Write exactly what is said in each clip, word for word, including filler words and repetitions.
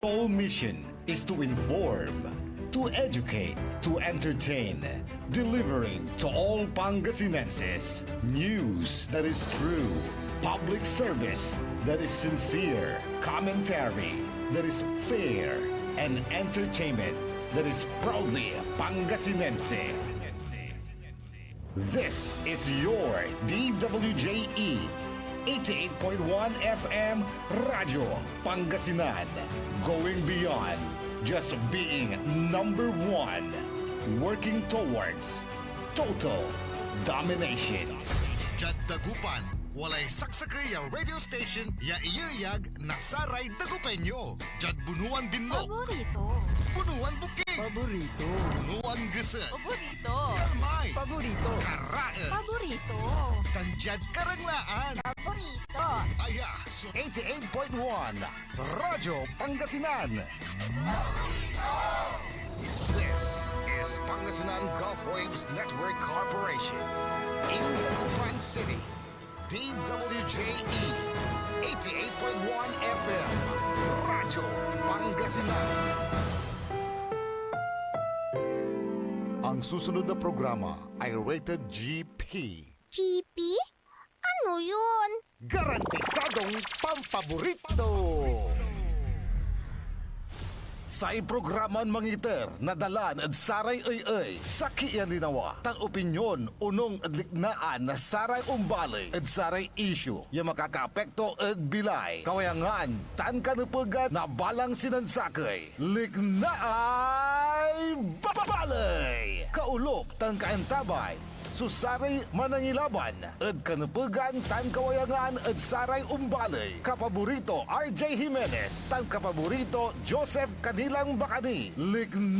Sole mission is to inform, to educate, to entertain, delivering to all Pangasinenses news that is true, public service that is sincere, commentary that is fair, and entertainment that is proudly Pangasinense. This is your D W J E eighty-eight point one F M Radyo Pangasinan. Going beyond just being number one. Working towards total domination. Diad Dagupan, walay saksakey ya radio station ya iyeyag na saray Dagupeño. Diad Bunuan Binlog. Paborito. Bunuan Buking. Paborito. Bunuan Geset. Paborito. Kalmay. Paborito. Karaen. Paborito. Tan diad Karanglaan. Paborito. Aya so eighty-eight point one Radyo Pangasinan. This is Pangasinan Gulf Waves Network Corporation in Dagupan City. D W J E eighty-eight point one F M, Radyo Pangasinan. Ang susunod na programa ay rated G P. G P? Ano yun? Garantisadong pampaborito! Say programan mangiter na dalan ed saray ey-ey, sakey ya linawa, tan opinyon onung ed liknaan na saray ombaley ed saray isyu ya makakaapekto ed bilay, kawayangan, tan kanepegan na balang sinansakey. Liknaay Baley! Kaolop tan kaantabay so saray manangilaban ed kanepegan tan kawayangan ed saray ombaley, kapaborito R J Jimenez tan kapaborito Joseph Kanilang Bacani. Liknaay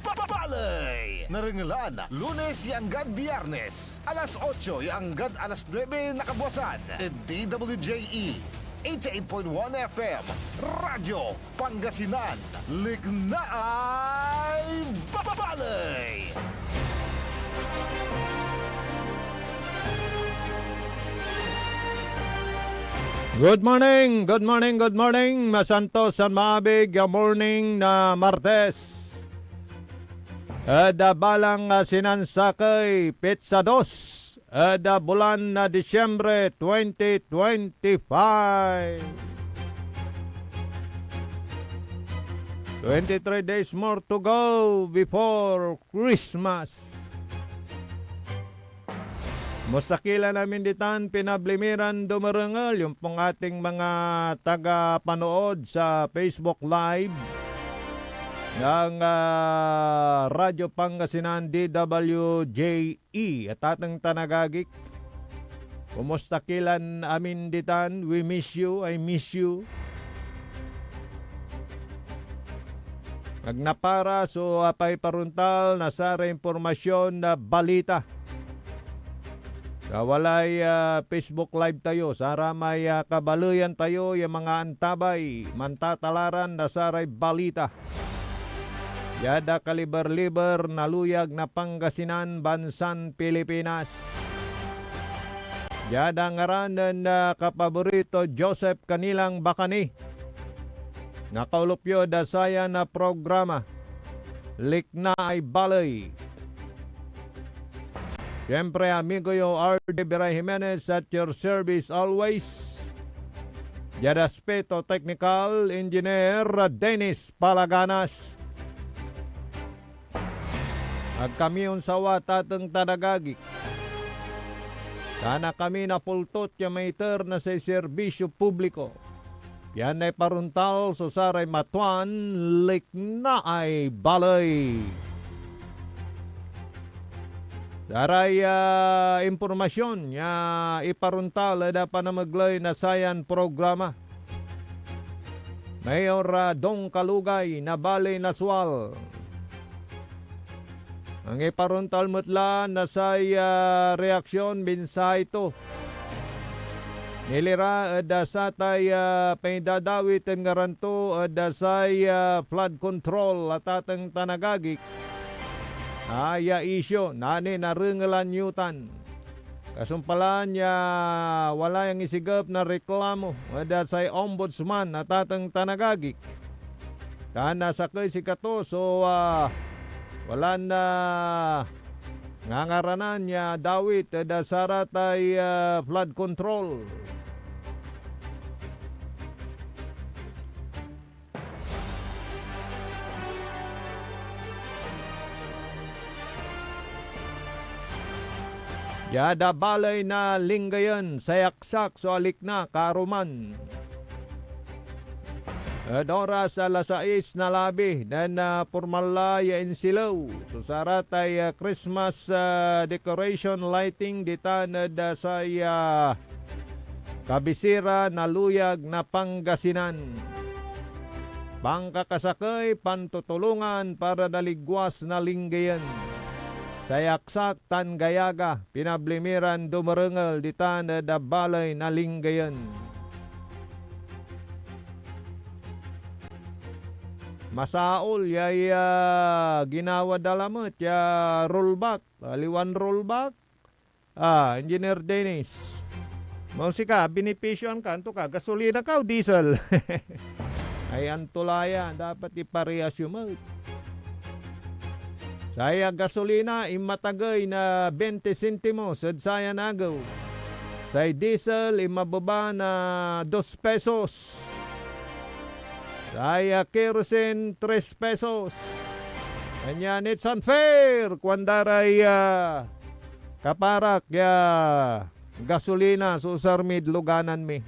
Baley! Narengelan Lunes ya anggad Biyernes, alas otso ya anggad alas nuebe na kabuasan, ed D W J E eighty-eight point one F M, Radyo Pangasinan, Liknaay Baley! Good morning, good morning, good morning. Masantos tan maabig a morning na Martes. Ed, ah, balang, ah, sinansakey, petsa dos ed, ah, bulan na Disyembre twenty twenty-five. Twenty-three days more to go before Christmas. Kumusta ki lan amin ditan, pinabli mi ran dumerengel, yung pong ating mga tagapanood sa Facebook Live ng, ah, Radyo Pangasinan D W J E. Atateng tan agagik, kumusta ki lan amin ditan? We miss you, I miss you. Ag napara so, ah, paiparuntal na saray impormasyon na balita. Ta walay, ah, Facebook Live tayo, saramay, ah, kabaleyan tayo ya mga antabay, mantatalaran na saray balita. Diad, ah, kaliber-liber na luyag na Pangasinan, bansan Pilipinas. Diad, ah, ngaran nen, ah, kapaborito Joseph Kanilang Bacani. Nakaolop yo ed sayan a programa, Liknaay Baley. Siyempre, amigo yo, R D Biray Jimenez, at your service always. Diad aspeto teknikal, Engineer Dennis Palaganas. Ag kami onsawa, atateng tan agagik, ta ag kami napoltot ya maiter na say serbisyo publiko, pian naiparuntal so saray matuan Liknaay Baley. Saray, ah, impormasyon ya iparuntal ed panamegley na sayan programa. Mayor, ah, Dong Kalugay na Baley Nasual. Nangiparuntal met la na say, ah, reaksyon, mensahe to nila ra ed, ah, satay, ah, pangidadawit ed ngaran to ed, ah, say, ah, flood control, atateng tan agagik, a ya isyu. Nanin arengelan yo tan. Kasumpalan ya walay angisigep na reklamo ed, ah, say ombudsman a Tateng Tanagagik. Tan, ah, sakey sikato so, ah, walan, ah, ngangaranan ya dawit ed, ah, saratay, ah, flood control. Diad baley na Lingayen, say aksak so alikna, karuman. Ed oras a alas sais na labi nen, ah, pormal la ya insilew so saratay, ah, Christmas, ah, decoration lighting ditan ed, ah, say, ah, kabisera na luyag na Pangasinan. Pankakasakey, pantutulongan para naligwas na Lingayen. Say aksak tan gayaga, pinabli mi ran dumerengel ditan ed baley na Lingayen. Masaol yay, ah, ginawa da lamet ya rollback, aliwan rollback. Ah, Engineer Dennis. Maong sika, binipisioan ka, anto ka, gasolina ka o diesel? Ay, anto la ya, dapat iparehas yo met. Say, ah, gasolina, inmatagey na twenty sentimos ed sayan agew. Say diesel, inmabeba na dos pesos. Say, ah, kerosene, tres pesos. Kanyan, "It's unfair," kuanda ray, ah, kaparak ya gasolina so usar mid luganan mi.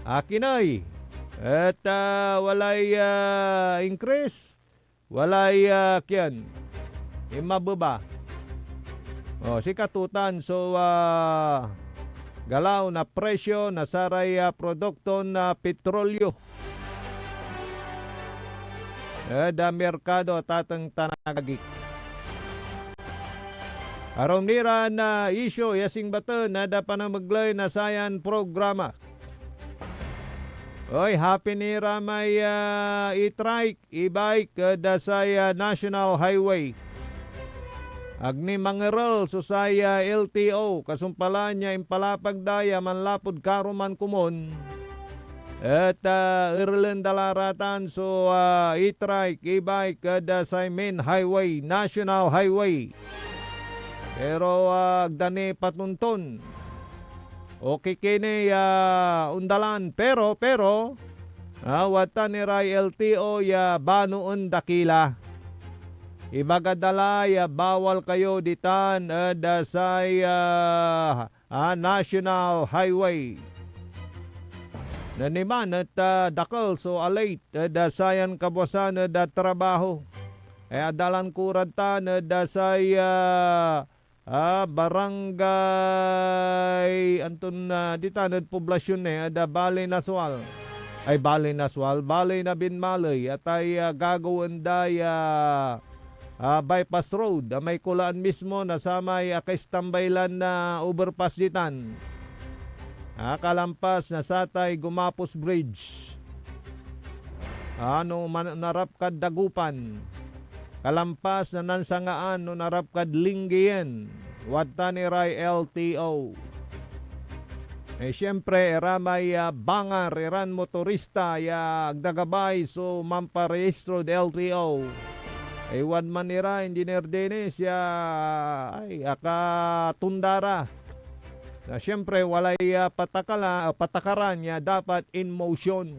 Akin ey, et, ah, walay, ah, increase, walay, ah, kian, inmabeba. O, sikatotan so, ah, galaw na presyo na saray, ah, produkton, ah, petrolyo ed, ah, merkado, Tateng Tanagagik. Arum ni ran, ah, isyu ya singbaten ed, ah, panamegley na sayan programa. Oy, happy ni ra may, ah, e-trike, e-bike ed, ah, say, ah, National Highway. Ag ni mangerel so say, ah, L T O, kasumpalan ya impalapag da ya manlapud karuman komun et, ah, erelen da la ratan so, ah, e-trike, e-bike ed, ah, say main highway, National Highway. Pero, ah, ag da ni patonton. Okay ki ni ya ondalan, pero, pero, ah, watan iray L T O ya banoen da ki la. Ibaga da la ya bawal kayo ditan ed, ah, say, ah, ah, National Highway. Nen iman et, ah, dakel so a-late ed, ah, sayan kabwasan ed, ah, trabaho. Ay adalan ko rad tan ed, ah, say, ah, ah, barangay, anton, ah, ditan ed poblasyon ni, ed, ah, Baley na Sual. Ay, Baley na Sual, Baley na Binmaley, atay, ah, gagawaen da ya, ah, bypass road, ah, may kulaan mismo na samay akaistambay lan, ah, overpass ditan. Ah, kalampas na satay Gumapos Bridge. Ah, no man-, narap kad Dagupan. Kalampas na nansangaan no narap kad Lingayen, wadtan iray L T O. Eh, siyempre, iramay, ah, bangar iran motorista ya ag da gabay so mamparehistrod L T O. Eh, wadman ira, Engineer Dennis, ya, ay, akatonda ra. Na siyempre, walay, ah, patakala-, ah, patakaran ya dapat in motion.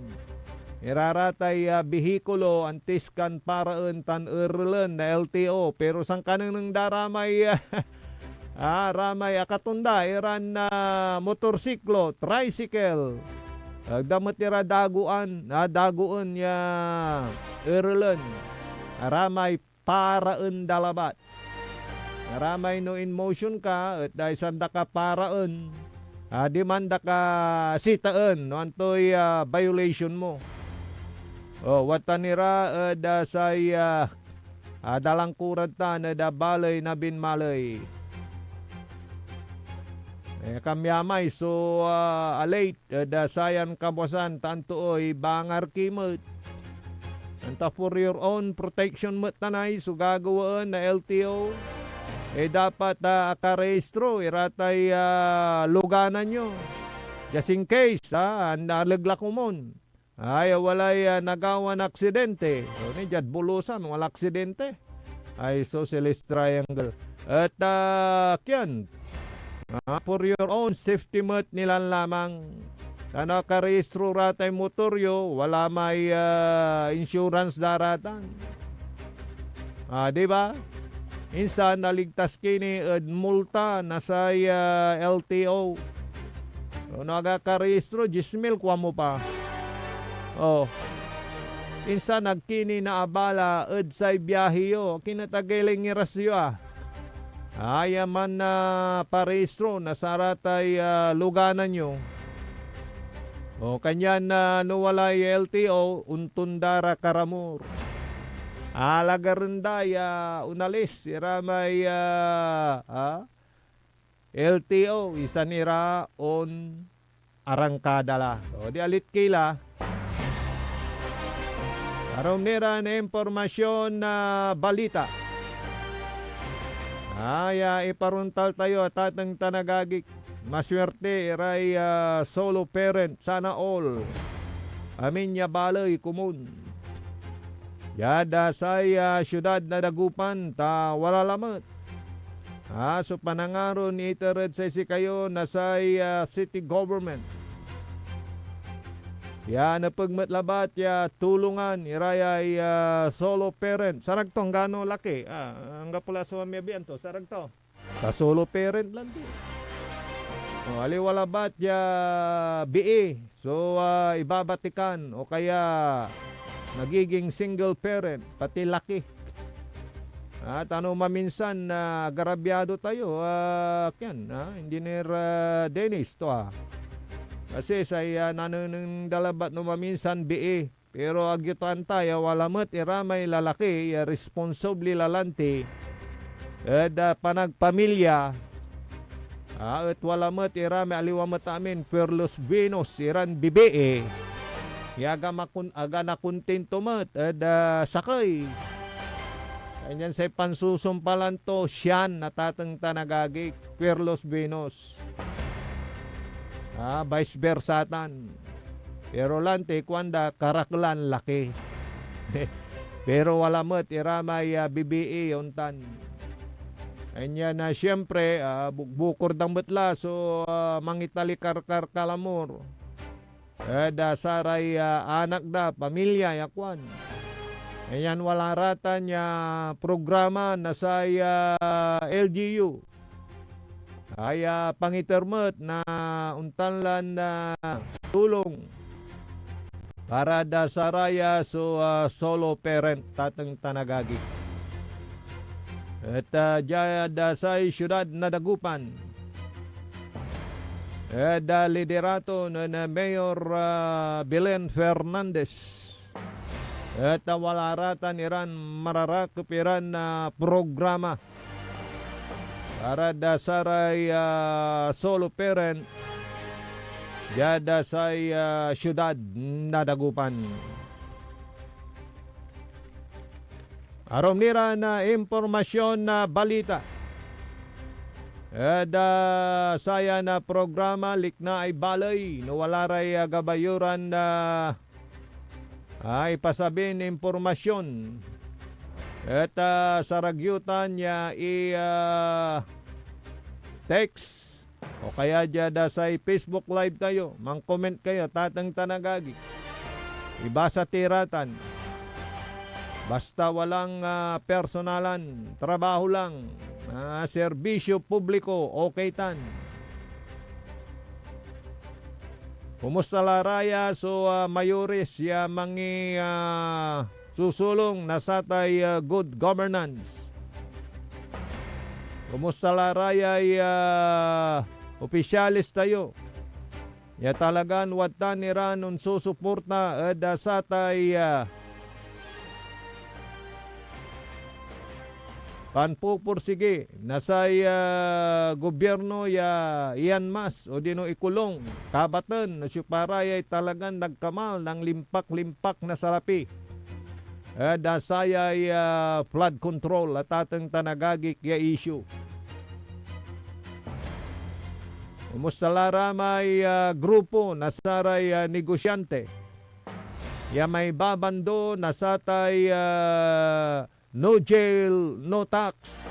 Iraratay, ah, bihikulo antis kan paraen tan erelen na L T O, pero sankanengneng da ra may, ah, ra may akatonda iran, ah, motorsiklo, tricycle. Agda met ira dagoan, ah, dagoen ya erelen. Aramay paraen da labat. Aramay no in motion ka, et ay sanda ka paraen, ah, diman da ka sitaen no antoy, ah, violation mo. O, watan ira ed, ah, say, ah, ah, dalangko rad tan ed, ah, baley na binmaley. Eh, kamyamay so, ah, a-late ed, ah, sayan kabwasan, tan tooy bangar ki met. Anta for your own protection met tanay so gagawaen na L T O. eh, dapat, ah, akarehistro iratay, ah, luganan yo. Just in case, ah, naleglak komon. Ay, walay, ah, nagawan aksidente. So, ni diad Bulusan, wala aksidente. Ay, Isosceles Triangle. Et, ah, kian, ah, for your own safety met nilan lamang. Ta nakarehistro ra tay motor yo, wala may, ah, insurance da ratan. Ah, di ba? Insan naligtas ki ni ed multa na say, ah, L T O. No, no ag akarehistro, diez mil, kuan mo pa. Oh. Insan ag ki ni naabala ed say biahe yo. Kinatagey lay ngiras yo, ah. Aya man na parehistro na saratay, ah, luganan yo. O, kanyan, ah, no walay L T O, ontonda ra karamor. Alagaren da ya onalis ira may, ah, ah, L T O, isan ira on arangkada la. O, di alit ki la. Arum ni ran impormasyon na balita. Aya iparontal tayo, atateng tan agagik. Maswerte iray, ah, solo parent, sana all. Amin ya baley komun. Diad, ah, say, ah, siudad na Dagupan, ta wala lamet. Ah, so panangaron iter ed say sikayo na say, ah, city government. Ya nepeg met labat ya tulongan iray, ah, solo parent. Sarag to, anggano laki? Ah, anggapo la so miabian to, sarag to. Ta solo parent lanti. O, aliwa labat ya bii so, ah, ibabatikan o kaya nagiging single parent, pati laki. Ah, ta no maminsan, ah, agrabyado tayo, ah, kian, ah, Engineer, ah, Dennis to, ah. Kasi say, ah, nanengneng da labat no maminsan bii. Pero ag yo to anta ya wala met ira may lalaki ya responsable la lanti ed, ah, panagpamilya, ah, et wala met ira may aliwa met amin puerlos buenos iran bibii ya aga makon-, aga nakontento met ed, ah, sakey. Kanyan say pansusumpalan to, sian, atateng tan agagik, puerlos buenos. Ah, vice versa tan. Pero lanti, kuanda, karaklan laki. Pero wala met ira may, ah, bibii, ontan. Anya na, siyempre, ah, bukbukor da met la so, ah, mangitalikarkar kalamor ed, ah, saray, ah, anak da, pamilya, ya kuan. Ayan, wala ratan ya programa na say, ah, L G U. Ay, ah, pangiter met na ontan lan, ah, tulong para da saraya so, ah, solo parent, tateng tan agagi. Et, ah, dia da say siudad na Dagupan. Ed, ah, liderato nen, ah, Mayor, ah, Belen Fernandez. Et, ah, wala ratan iran mararakep iran, ah, programa para da saray, ah, solo parent diad, ah, say, ah, siudad na Dagupan. Arum ni ran, ah, impormasyon na balita. Ed, ah, sayan a programa, liknaay baley no wala ray, ah, gabay yo ran, ah, ah, ipasabin impormasyon. Et, ah, sarag yo tan ya i, ah, text o kaya diad, ah, say Facebook Live tayo, man-comment kayo, tateng tan agagi. Ibasa ti ra tan. Basta walang, ah, personalan, trabaho lang, ah, serbisyo publiko, okay tan. Kumusta la raya so, ah, mayores ya mangi-, ah, susulong na satay, ah, good governance? Kumusta la rayay, ah, opisyales tayo ya talagan wadtan iran onsusuporta ed, ah, satay, ah, panpupursigi na say, ah, gobyerno ya iyanmas odino ikulong, kabaten no siopa ra yay talagan nagkamal, nanglimpak-limpak na salapi ed, ah, sayay, ah, flood control, atateng tan agagik, ya issue. Komusta la ra may, ah, grupo na saray, ah, negosyante ya maibabando na satay, ah, no jail, no tax?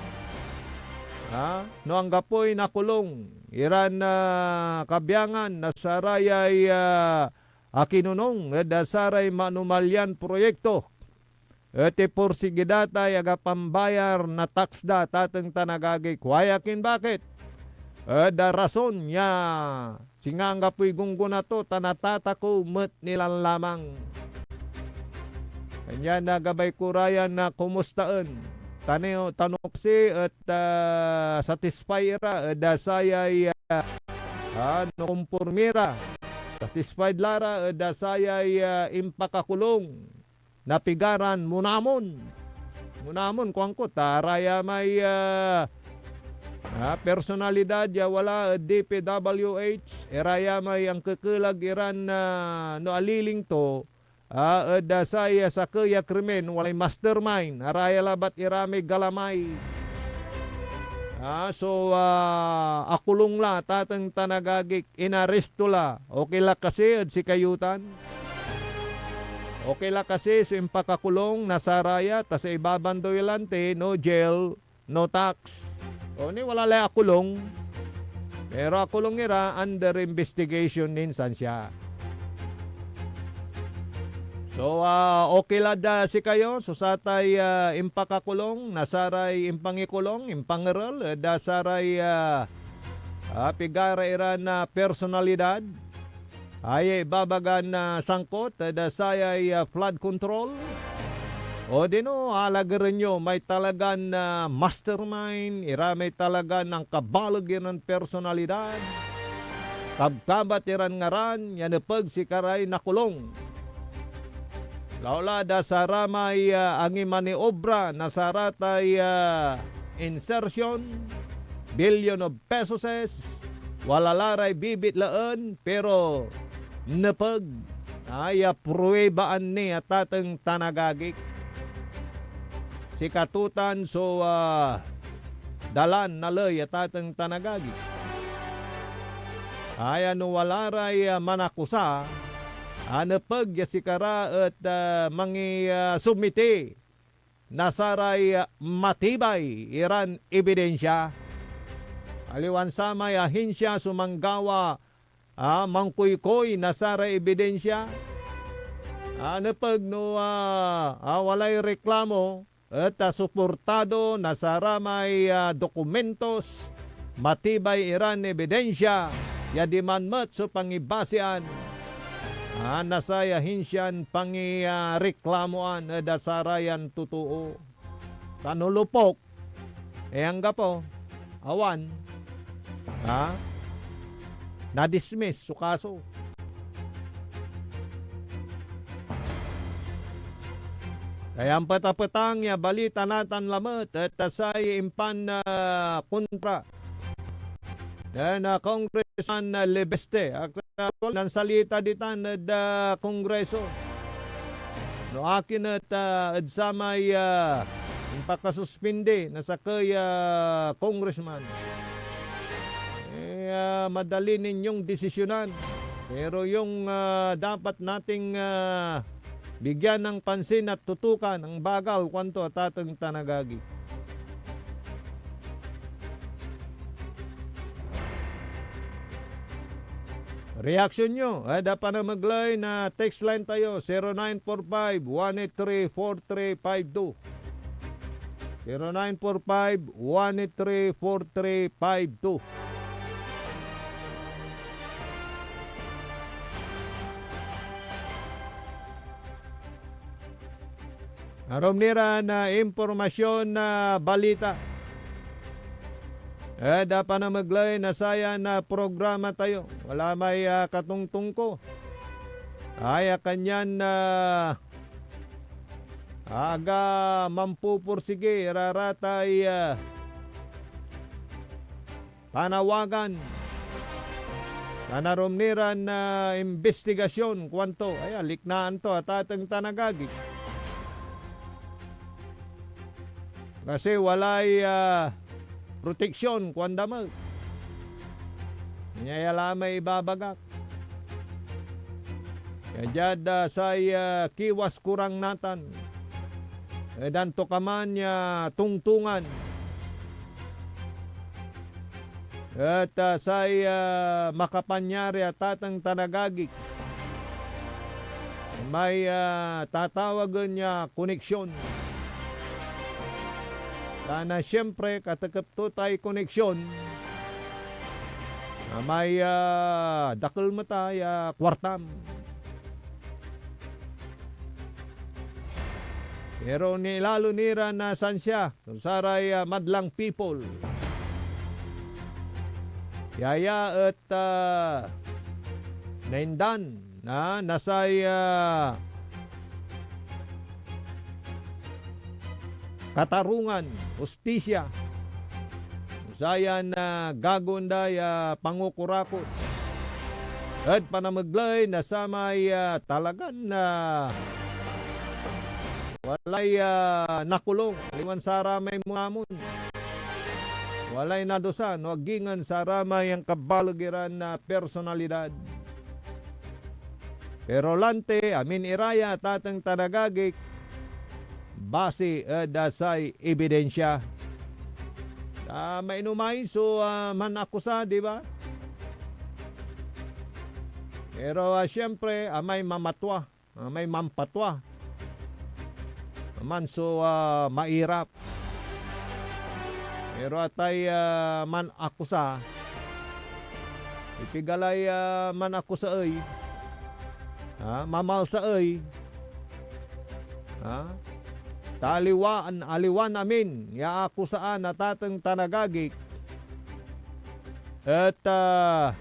Ah, no anggapoy nakulong iran, ah, kabiangan na sarayay, ah, akinonong ed, ah, saray manumalyan proyekto, et iporsigi da tay agapambayar na tax da, tateng tan agagik. Why akin bakit? Ed, ah, rason ya singa anggapoy gunggona to, ta natatakew met ni lan lamang. Kanyan, ah, gabay ko ra yan, ah, kumustaen. Tani-, tano kasi et, ah, satisfy ira ed, ah, sayay, ah, ah, no kompormi ra. Satisfied la ra ed, ah, sayay, ah, impakakulong na pigaran munamon. Munamon, kuanko, ta arayamay, ah, ah, personalidad ya wala ed D P W H, arayamay ankekelag iran, ah, no aliling to, ah, ed, ah, say, ah, sakey a krimen, walay mastermind, araya labat iramay galamay. Ah, so, ah, akulong la, tateng tan agagik, inaresto la. Okay la kasi ed sikayo tan? Okay la kasi so impakakulong na saraya, ta say ibabandoy lanti, no jail, no tax. O ni, wala lay akulong. Pero akulong ira under investigation nin sansia. So, ah, okay la da sikayo, so satay, ah, impakakulong, na saray impangikulong, impangerel, ed, ah, saray, ah, ah, pigara iran, ah, personalidad. Aya ibabagan na sangkot ed sayay, ah, flood control? Odino alagaren yo may talagan, ah, mastermind, ira may talagan angkabaleg iran personalidad, kabkabat iran ngaran ya nepeg sikaray nakulong. Laulad a saramay, ah, angimaniobra na saratay, ah, insertion, billion of pesos, wala la ray bibitlaen, pero nepeg, ah, ya pruebaan ni a tateng tan agagik. Sikato tan so, ah, dalan na ley a tateng tan agagik. Aya no wala ray, ah, manakusa, a nepeg ya sikara et, ah, mangi-, ah, submiti na saray, ah, matibay iran ebidensia. Aliwan samay ahinsia so manggawa, ah, mangkoykoy na saray ebidensia. Ah, nepeg no, ah, ah, walay reklamo, et, ah, suportado na saramay, ah, dokumentos, matibay iran ebidensia ya diman met so pangibasian, ah, na say ahinsian pangi-, ah, reklamoan ed, ah, sarayan totoo. Ta no lupok, eh, anggapo, awan, ha? Na-dismiss so kaso. Kaya ampetapetang ya balita natan lamet et say impan, ah, kontra nen, ah, Congressman, ah, Leviste. Ak-, aktual, nansalita ditan ed, ah, Kongreso. No akin et, ah, ed samay, ah, impakasuspindi na sakey a congressman, eh, ah, madali ninyong desisyonan. Pero yung, ah, dapat nating, ah, bigyan ng pansin at tutukan ang bagal, kuanto, tateng tan agagi. Reaksyon nyo, ed, ah, panamegley na text line tayo, zero nine four five, one eight three, four three five two. Zero nine four five, one eight three, four three five two. Arum ni ra na impormasyon na balita ed, ah, panamegley na sayan, ah, programa tayo. Wala may, ah, katongtong ko. Aya kanyan, ah, aga mampupursigi ira ratay, ah, panawagan. Tan arum ni ran, ah, imbestigasyon, kuanto, aya, liknaan to, atateng tan agagi. Kasi walay, ah, proteksyon, kuanda met. Nia ya la may ibabagak. Ya diad, ah, say, ah, kiwas kurang natan ed antokaman ya tongtongan et, ah, say, ah, makapanyari a tateng tan agagik, may, ah, tatawagen ya koneksyon. Tan, ah, siyempre, katekep to tay koneksyon, amay, ah, dakel met ya kuartam. Pero nilalo ni ra na sansia so saray, ah, madlang people. Yaya et, ah, naindan na, na say, ah, katarungan, hustisia. Sayan, ah, gagawaen da ya pangukurakot ed panamegley na samay, ah, talagan, ah, walay, ah, nakulong, aliwan saramay mamon. Walay nadusa no ag ingen saramay ankabaleg iran, ah, personalidad. Pero lanti, amin ira ya, tateng tan agagik, basi ed, ah, say ebidensya. Ah, mainomay so, ah, manakusa, di ba? Pero, ah, siyempre, amay mamatwa, amay mampatwa, aman so, ah, mairap. Pero atay, ah, manakusa, ipigalay, ah, manakusaey, ah, mamalsaey, ah, ta aliwan, aliwan amin ya akusaan a tateng tan agagik et, ah,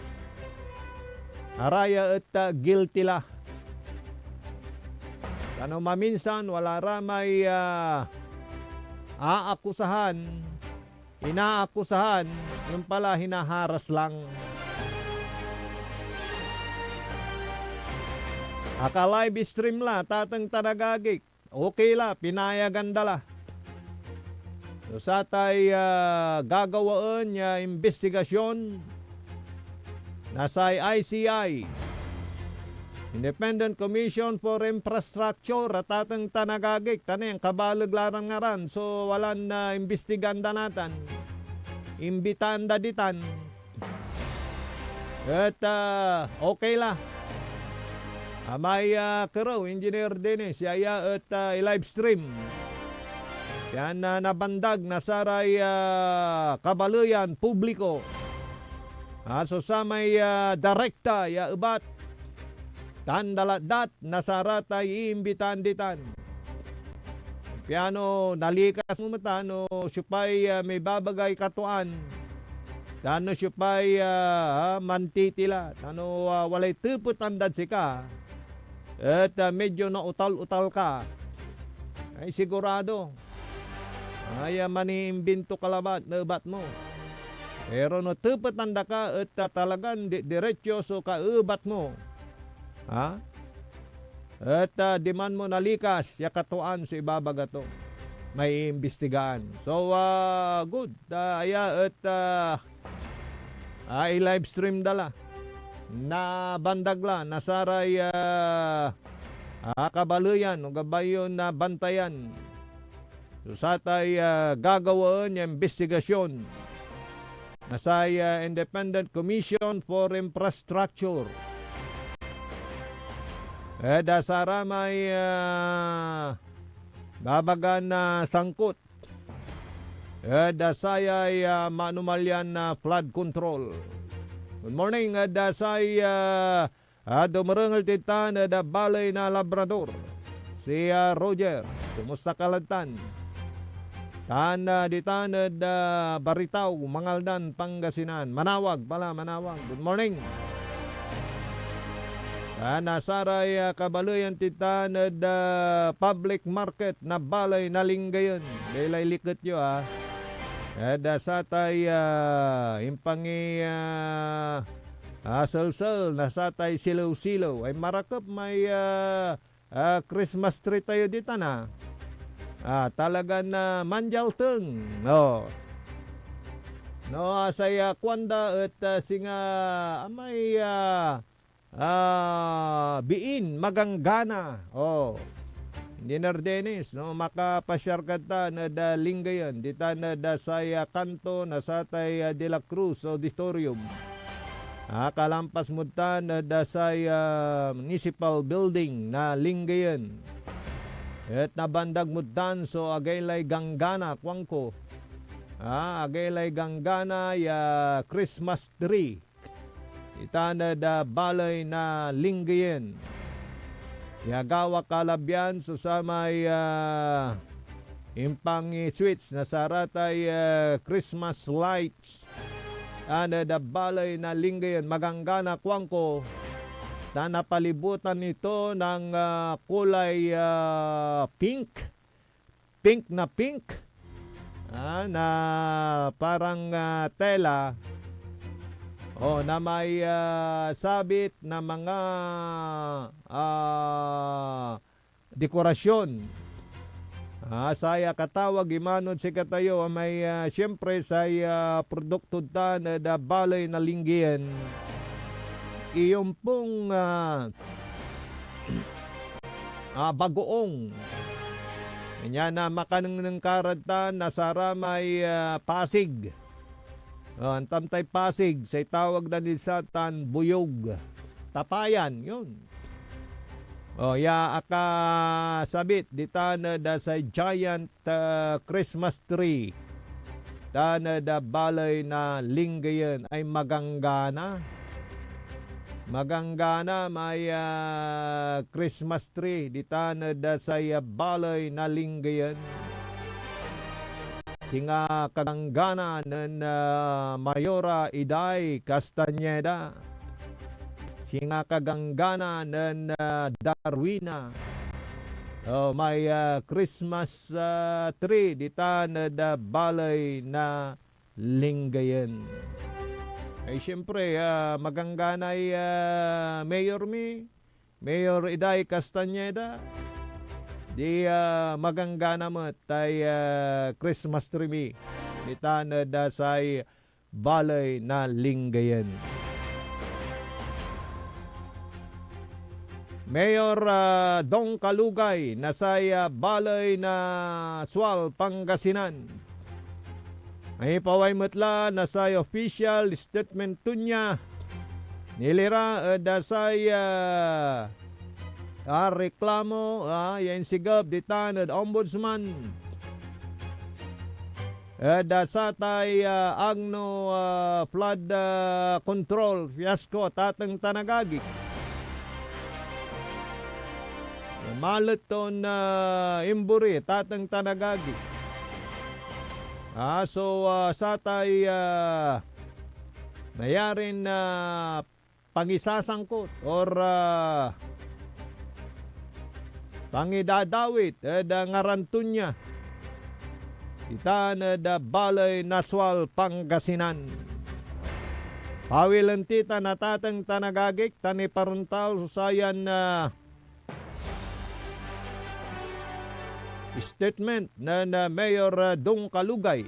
araya et, ah, guilty la. Kano maminsan, wala ra may, ah, aakusahan, inaakusahan, yun pala hinaharas lang. Aka-live stream la, tateng tan agagik. Okay la, pinayagan da la. So, satay, ah, gagawaen ya imbestigasyon na say I C I, Independent Commission for Infrastructure, a tateng tan agagik, ta nia, ankabaleg la ran ngaran so walan, ah, imbistigaan da natan. Imbitaan da ditan. Et, ah, okay la. Amay, ah, kerew, Engineer Dennis, yaya et, ah, i-live stream. Pian, ah, nabandag na saray, ah, kabaleyan publiko. Ah, so samay, ah, direkta ya ebat tan dalatdat na saratay iimbitaan ditan. Piano nalikas mo met no siopay, ah, mibabagay katuaan, tan no siopay, ah, ah, mantitila, tan no, ah, walay tepetan dad sika, et, ah, medyo naotal-otal ka, ay sigurado, ay, ah, maniimbinto ka labat na ebat mo. Pero no tepetan da ka et, ah, talagan di-, diretso so kaebat mo, ha? Et, ah, diman mo nalikas ya katuaan so ibabaga to. Maiimbistigaan. So, ah, good. Ah, aya et, ah, ah, i-live stream da la. Nabandag la na saray, ah, ah, kabaleyan o gabay yon nabantayan. So, satay, ah, gagawaen ya imbestigasyon na say, ah, Independent Commission for Infrastructure ed, ah, saramay, ah, babagan, ah, sangkot ed, ah, sayay, ah, maanomal yan, ah, flood control. Good morning ed, ah, say, ah, a dumerengel tid tan ed baley na Labrador. Si, ah, Roger, kumusta ka lad tan? Tan, ah, ditan ed, ah, Baritaw, Mangaldan, Pangasinan. Manawag pala, Manawag. Good morning. Tan, ah, saray, ah, kabaleyan tid tan ed, ah, public market na baley na Lingayen. Bilay liket yo, ah. Ed, ah, satay, ah, impangi, ah, ah, selsel na satay silew-silew ay marakep may, ah, ah, Christmas tree tayo ditan, ah. Ah, talagan, ah, mandialteng. Oh. No, ah, say, ah, kuanda et, ah, singa amay, ah, ah, biin maganggana. Oh. Engineer Dennis, no, makapasyar ka tan ed, ah, Lingayen, ditan ed, ah, say, ah, kanto na satay, ah, De La Cruz Auditorium. Ah, kalampas mod tan ed, ah, say, ah, Municipal Building na Lingayen. Et nabandag mod tan so agaylay ganggana, kuanko. Ah, agaylay ganggana ya Christmas tree. Ditan ed, ah, baley na Lingayen. Ya agawak a labian so samay, ah, impang-switch na saratay, ah, Christmas lights. Ditan ed, ah, baley na Lingayen, maganggana, kuanko, ta napalibutan ito ng, ah, kulay, ah, pink. Pink na pink, ah, na parang, ah, tela, o na may, ah, sabit na mga, ah, dekorasyon. Ah, saya katawag imanod sikatayo a may, ah, siyempre say, ah, produktod tan ed, ah, baley na Lingayen. Iyon pong, ah, ah, bagoong. Kanyan, ah, makanengneng ka rad tan na saramay, ah, pasig. Oh, antam tay pasig, say tawag da ni satan buyog. Tapayan, yun. Oh, ya akasabit ditan ed, ah, say giant, ah, Christmas tree. Tan ed, ah, baley na Lingayen ay maganggana. Maganggana may, ah, Christmas tree ditan ed, ah, say, ah, baley na Lingayen. Singa kaganggana nen, ah, Mayora Iday Castañeda. Singa kaganggana nen, ah, Darwina. Oh, may, ah, Christmas, ah, tree ditan ed, ah, baley na Lingayen. Ay, siyempre, ah, magangganay, ah, mayor mi, Mayor Iday Castañeda. Di, ah, maganggana met tay, ah, Christmas tree mi. Ditan ed, ah, say baley na Lingayen. Mayor, ah, Dong Kalugay na say, ah, baley na Sual, Pangasinan. Ipaway met la na say official statement to nia. Nilira ed, ah, say, ah, ah, reklamo, ah, ya insigeb ditan ed Ombudsman. Ed, ah, satay, ah, Agno, ah, flood, ah, control fiasco, tateng tan agagi. Malet ton, ah, imbori, tateng tan agagi. Ah, so, ah, satay, ah, nayarin, ah, pangisasangkot or, ah, pangidadawit ed, ah, ngaran to nia. Ditan ed, ah, baley na Sual, Pangasinan. Pawilen ti tan atateng tan agagik tan iparontal so sayan, ah, statement nen, ah, Mayor, ah, Dong Kalugay.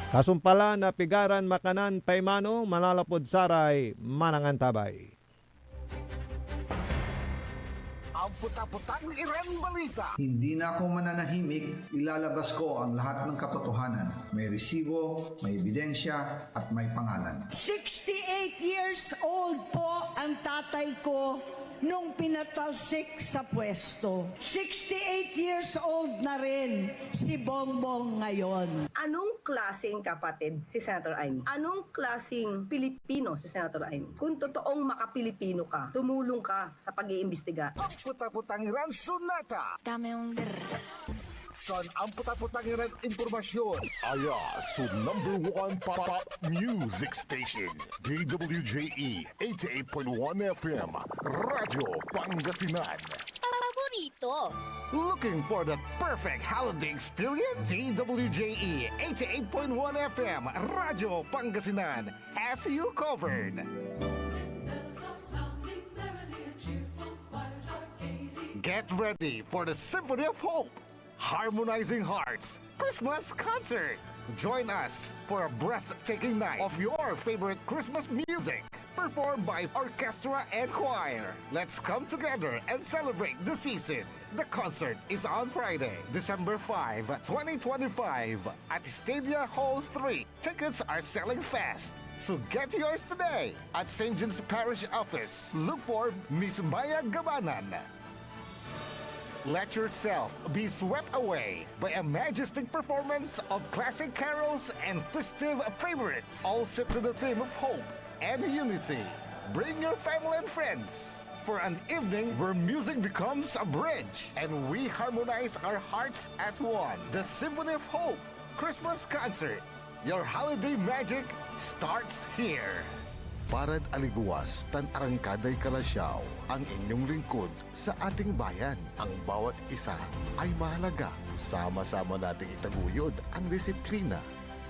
Kasumpal la na pigaran makanan paimano manalapud saray manangantabay. Ampetapetang iran balita. Hindi na ako mananahimik, ilalabas ko ang lahat ng katotohanan. May resibo, may ebidensya, at may pangalan. Sixty-eight years old po ang tatay ko nung pinatalsik sa pwesto. Sixty-eight years old na rin si Bongbong ngayon. Anong klaseng kapatid si Senator Imee? Anong klaseng Pilipino si Senator Imee? Kung totoong makapilipino ka, tumulong ka sa pag-iimbestiga. Ampetapetang iran sonata. Dame un grr. San ampetapetang iran impormasyon. Aya so number one pop music station, D W J E eighty-eight point one F M, Radyo Pangasinan. Paborito. Looking for that perfect holiday experience? D W J E eighty-eight point one F M, Radyo Pangasinan has you covered. Get ready for the Symphony of Hope, Harmonizing Hearts Christmas Concert. Join us for a breathtaking night of your favorite Christmas music, performed by orchestra and choir. Let's come together and celebrate the season. The concert is on Friday, December five, twenty twenty-five, at Stadia Hall three. Tickets are selling fast, so get yours today at Saint John's Parish Office. Look for Miss Maya Gabanan. Let yourself be swept away by a majestic performance of classic carols and festive favorites, all set to the theme of hope and unity. Bring your family and friends for an evening where music becomes a bridge and we harmonize our hearts as one. The Symphony of Hope Christmas Concert. Your holiday magic starts here. Parad aligewas tan arangkaday kalasyaw, ang inyong lingkod sa ating bayan. Ang bawat isa ay mahalaga. Sama-sama nating itaguyod ang disiplina,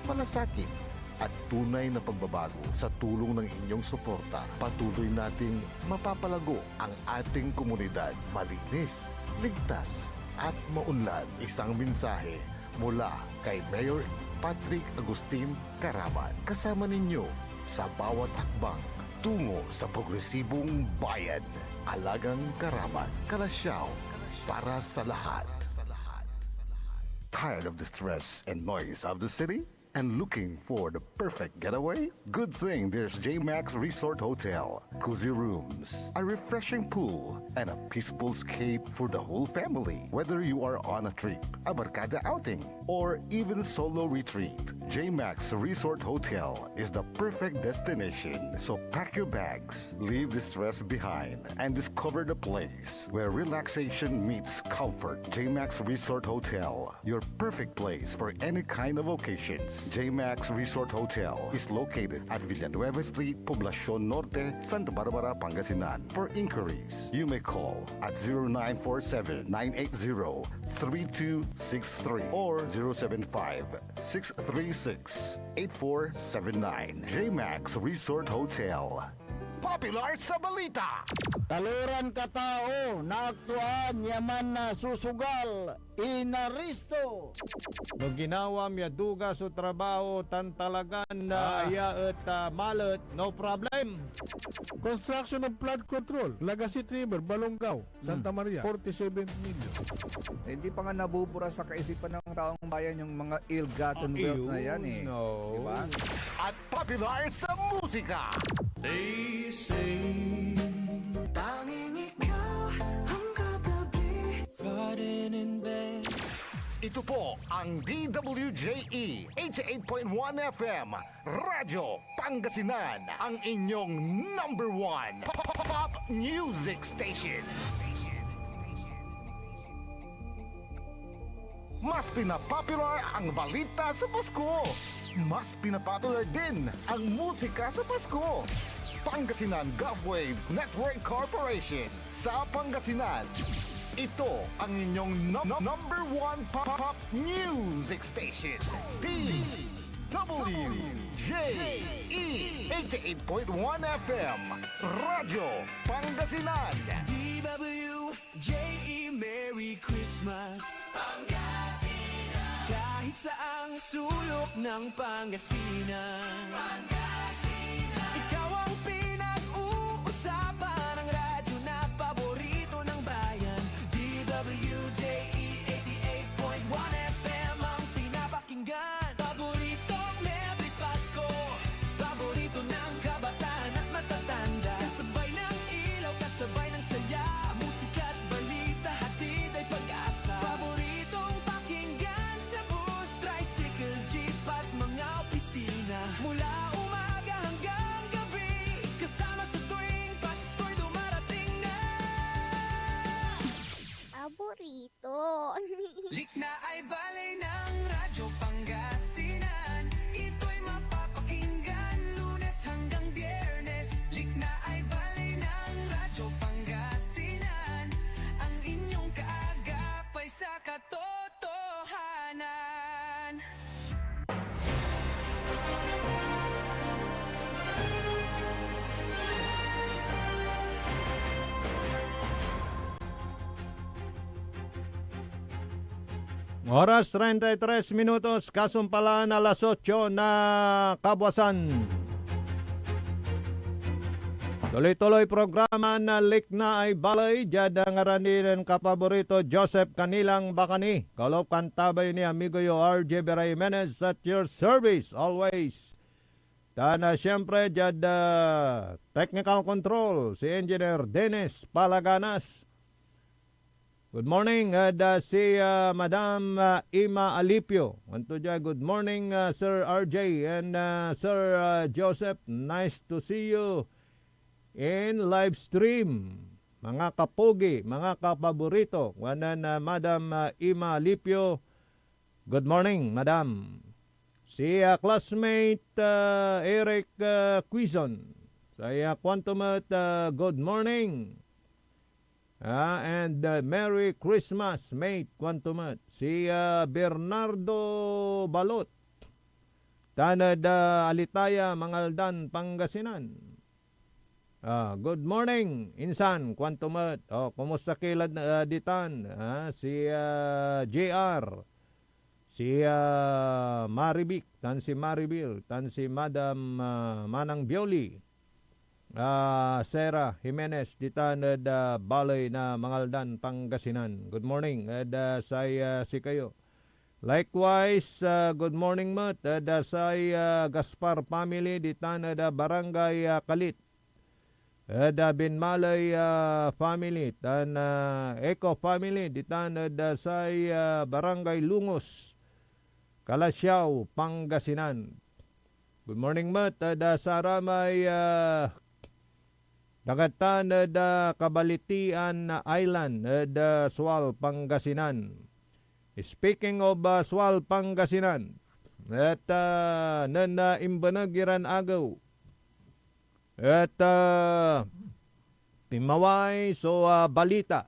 malasakit, at tunay na pagbabago. Sa tulong ng inyong suporta, patuloy nating mapapalago ang ating komunidad. Malinis, ligtas, at maunlad. Isang mensahe mula kay Mayor Patrick Agustin Caraman. Kasama ninyo sa bawat hakbang tungo sa progresibong bayan. Alagang Caraman, Kalasyaw, para sa lahat. Tired of the stress and noise of the city? And looking for the perfect getaway? Good thing there's J Max Resort Hotel. Cozy rooms, a refreshing pool, and a peaceful escape for the whole family. Whether you are on a trip, a barkada outing, or even solo retreat, J Max Resort Hotel is the perfect destination. So pack your bags, leave the stress behind, and discover the place where relaxation meets comfort. J Max Resort Hotel, your perfect place for any kind of occasions. J Max Resort Hotel is located at Villanueva Street, Poblacion Norte, Santa Barbara, Pangasinan. For inquiries, you may call at zero nine four seven, nine eight zero, three two six three or zero seven five, six three six, eight four seven nine. J Max Resort Hotel. Popular sa balita. Taloran katao, naaktuaan ya mansusugal, inaresto. No ginawam ya duga so trabaho tan talagan, ah, aya et, ah, malet, no problem. Construction of flood control, Lagasit River, Balongaw, Santa Maria, forty-seven million. Hindi pa nga nabubura sa kaisipan ng taong bayan yung mga ill-gotten wealth na yan eh. Di ba? At popular sa musika. They say, tanging ikaw ang katabi. Garden in bed. Ito po ang D W J E eighty-eight point one F M, Radyo Pangasinan, ang inyong number one pop music station. Mas pinapopular ang balita sa Pasko. Mas pinapopular din ang musika sa Pasko. Pangasinan Gulf Waves Network Corporation sa Pangasinan. Ito ang inyong num- num- number one pop, pop music station. D W J E eighty-eight point one F M, Radyo Pangasinan. D W J E, Merry Christmas, Pangasinan. Kahit saang sulok ng Pangasinan, Pangasinan. Ikaw ang pinag-uusapan, ang radyo na paborito ng bayan. D W J E eighty-eight point one F M ang pinapakinggan. Paboritong Merry Pasko, paborito ng kabataan at matatanda. Kasabay ng ilaw, kasabay ng saya, musika at balita, hatid ay pag-asa. Paboritong pakinggan sa bus, tricycle, jeep at mga opisina. Mula umaga hanggang gabi, kasama sa tuwing Pasko'y dumarating na. Paborito. Oras, treinta y tres minutos, kasumpalan alas otso na kabuasan. Tuloy-tuloy programa na Liknaay Baley, diad ngaran nen kapaborito Joseph Canilang Bacani. Kaloob kan tabay ni amigo yo R J Vera Jimenez, at your service always. Tan, ah, siyempre, diad, ah, technical control, si Engineer Dennis Palaganas. Good morning, ed, ah, si, ah, Madam, ah, Ima Alipio. Kuanto dia, "Good morning, ah, Sir R J and, ah, Sir, ah, Joseph. Nice to see you in live stream. Mga kapogi, mga kapaborito." Kuanen, ah, Madam, ah, Ima Alipio, "Good morning, Madam." Si, ah, classmate, ah, Eric, ah, Quizon. Say, ah, kuanto met, ah, "Good morning." Ah, and, ah, "Merry Christmas, mate," kuanto met. Si, ah, Bernardo Balot, tan ed, ah, Alitaya, Mangaldan, Pangasinan. Ah, "Good morning, insan," kuanto met. Oh, kumusta ki lad, ah, ditan? Ah, si, ah, J R, si, ah, Marivic, tan si Maribel, tan si Madam, ah, Manang Bioli. Ah, Sarah Jimenez, ditan ed, ah, baley na Mangaldan, Pangasinan. Good morning ed, ah, say, ah, sikayo. Likewise, ah, good morning met ed, ah, say, ah, Gaspar family, ditan ed, ah, Barangay, ah, Kalit. Ed, ah, Binmaley, ah, family, tan, ah, Eco family, ditan ed, ah, say, ah, Barangay Lungos, Calasiao, Pangasinan. Good morning met ed, ah, saramay, ah, dagatan ed, ah, Cabalitian Island ed, ah, Sual, Pangasinan. Speaking of, ah, Sual, Pangasinan, et, ah, nen, ah, imbeneg iran agew, et, ah, pinmaway so, ah, balita